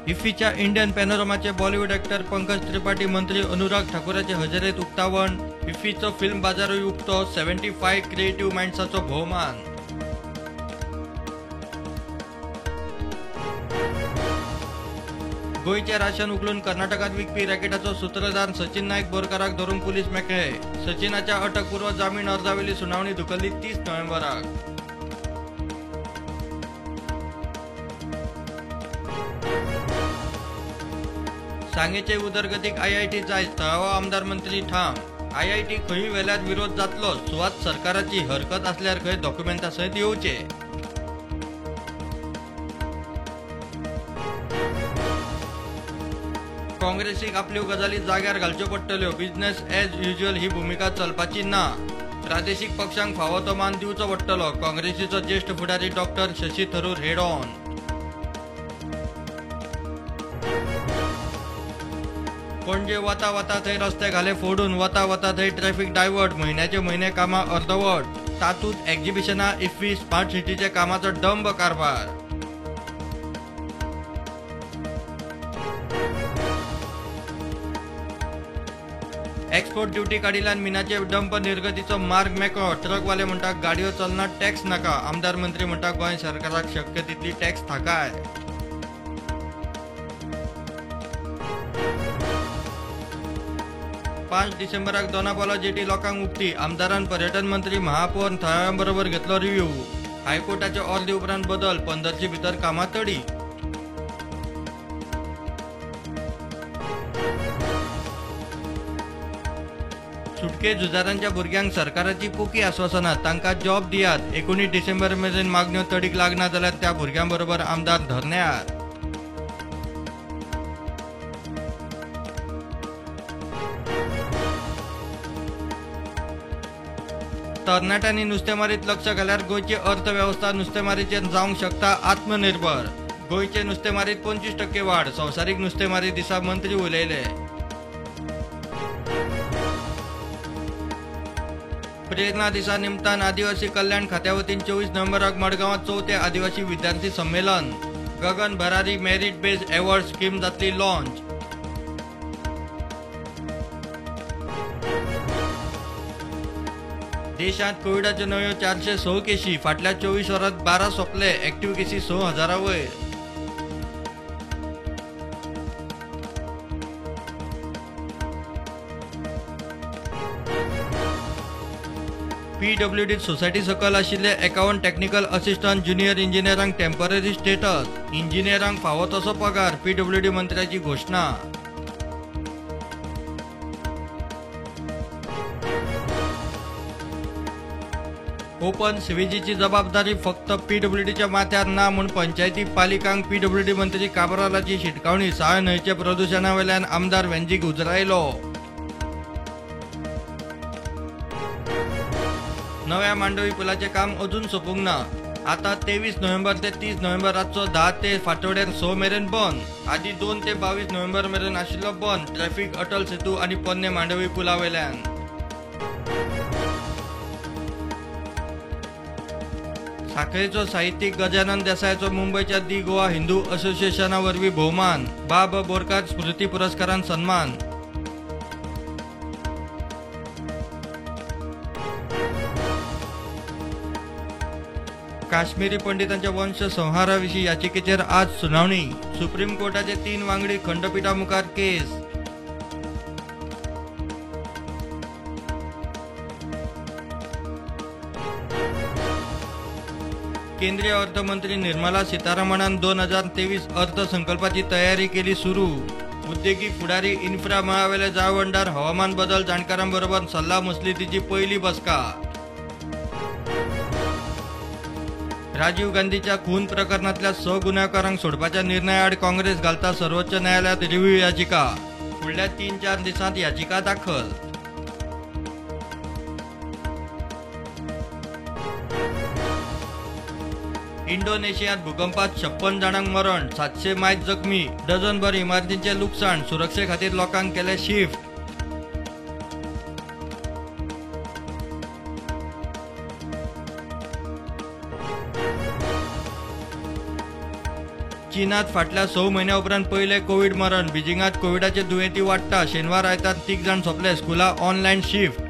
इफ्फीच्या Indian पॅनोरमाचे Bollywood actor Pankaj Tripathi मंत्री अनुराग ठाकूराचे हजेरेत उक्तावण. इफ्फीचो film बाजारूय उक्तो. 75 क्रिएटिव्ह माइंड्साचो भोवमान. गोंयचें राशन उखलून कर्नाटकात विकपी रॅकेटाचो सूत्रधार सचिन नायक बोरकाराक धरून पुलीस मेकळे. सचिनाच्या अटकपूर्व जामीन अर्जावेली सुनावणी धुकल्ली 30 नोव्हेंबराक. सांगेचे उदरगतीक आयआयटी जाय, थळावो आमदार मंत्री ठाम. आयआयटी खंय व्हेल्यार विरोध जातलो, सुवात सरकाराची, हरकत आसल्यार खंय डॉक्युमेंटा सयत येवचे. काँग्रेसीक आपल्यो गजाली जाग्यार घालच्यो पडटल्यो, बिझनेस एज युज्युअल ही भुमिका चलपाची ना. प्रादेशीक पक्षांक फावो तो मान दिवचो पडटलो, काँग्रेसीचो ज्येष्ठ फुडारी doctor Shashi Tharoor head on. Panaji वता वता थंय रस्ते घाले फोडून, वता वता थंय ट्रॅफिक डायवर्ट, म्हयन्याचे म्हयने कामां अर्दवट, तातूंत एक्झिबिशनां, इफ्फी, स्मार्ट सिटीच्या कामाचो डंब कारभार. एक्सपोर्ट ड्युटी काडिल्ल्यान मिनाचे डंप निर्गतीचो मार्ग मेकळो. ट्रकवाले म्हणटा गाडयो चलना, टॅक्स नाका. आमदार मंत्री म्हणटा गोंय सरकाराक शक्य तितली टॅक्स थाकाय. पांच डिसेंबराक दोनापावला जेटी लोकांक उक्ती. आमदारान पर्यटन मंत्री, महापौर, थळाव्यां बरोबर घेतलो रिव्ह्यू. हायकोर्टाच्या ऑर्दी उपरांत बदल, 15 भितर कामां तडी. सुटके झुजाऱ्यांच्या भुरग्यांक सरकाराची पोकी आस्वासनां, तांकां जॉब दियात. 19 डिसेंबर मेरेन मागण्यो तडीक लागना जाल्यार त्या भुरग्यां बरोबर आमदार धरण्यार. तरणाट्यांनी नुस्तेमारीत लक्ष घाल्यार गोंयची अर्थवेवस्था नुस्तेमारीचेर जावंक शकता आत्मनिर्भर. गोंयचे नुस्तेमारीत 25% वाड, संवसारीक नुस्तेमारी दिसा मंत्री उलयले. प्रेरणा दिसा निमतान आदिवासी कल्याण खात्या वतीन 24 नोव्हेंबराक मडगांवांत चवथे आदिवासी विद्यार्थी संमेलन. Gagan Bharari merit based award scheme जातली लॉन्च. देशांत कोविडाच्यो नव्यो 406 केशी, फाटल्या 24 वरांत 12 सोंपले, एक्टिव्ह केशी 6,000 वयर. पीडब्ल्यूडी सोसायटी सकयल आशिल्ले 51 टेक्निकल असिस्टंट ज्युनियर इंजिनियरांक टेम्पररी स्टेटस, इंजिनियरांक फावो तसो पगार, पीडब्ल्यूडी मंत्र्याची घोशणा. ओपन सिवेजीची जबाबदारी फक्त पीडब्ल्यूडीच्या माथ्यार ना म्हूण पंचायती पालिकांक पीडब्ल्यूडी मंत्री काब्रालाची शिटकावणी. साळ न्हंयचे प्रदुशणावेल्यान आमदार वेंजीक उजरायलो. नव्या मांडवी पुलाचें काम अजून सोंपूंक ना. आता 23 नोव्हेंबर ते 30 नोव्हेंबर रातचो 10 ते फांतोडेर 6 मेरेन बंद. आदी 2 ते 22 नोव्हेंबर मेरेन आशिल्लो बंद. ट्रॅफिक अटल सेतू आनी पोन्ने मांडवी पुला वयल्यान. साखळेचो साहित्यीक गजानन देसायाचो मुंबयच्या दी गोवा हिंदू असोसिएशना वरवीं भोवमान. बाब बोरकार स्मृती पुरस्कारान सन्मान. काश्मीरी पंडितांच्या वंश संहाराविशीं याचिकेचेर आज सुनावणी. सुप्रीम कोर्टाचे 3 वांगडी खंडपीठा मुखार केस. केंद्रीय अर्थमंत्री निर्मला सीतारामणान 2023 अर्थसंकल्पाची तयारी केली सुरू. उद्देगीक फुडारी, इन्फ्रा मळावेले जाळवणदार, हवामान बदल जाणकारांबरोबर सल्लामसलतीची पयली बसका. राजीव गांधीच्या खून प्रकरणांतल्या 6 गुन्यांवकारांक सोडपाच्या निर्णयाआड काँग्रेस घालता सर्वोच्च न्यायालयात रिव्ह्यू याचिका. फुडल्या 3-4 दिसांत याचिका दाखल. इंडोनेशियांत भूकंपात 56 जाणांक मरण, 700 मायत जखमी, डझनभर इमारतींचें लुकसाण. सुरक्षे खातीर लोकांक केलें शिफ्ट. चीनात फाटल्या 6 म्हयन्या उपरांत पयले कोवीड मरण. बीजिंगात कोविडाचे दुयेंती वाडटा. शेनवार आयतार 3 जाण सोंपले. स्कुलां ऑनलायन शिफ्ट.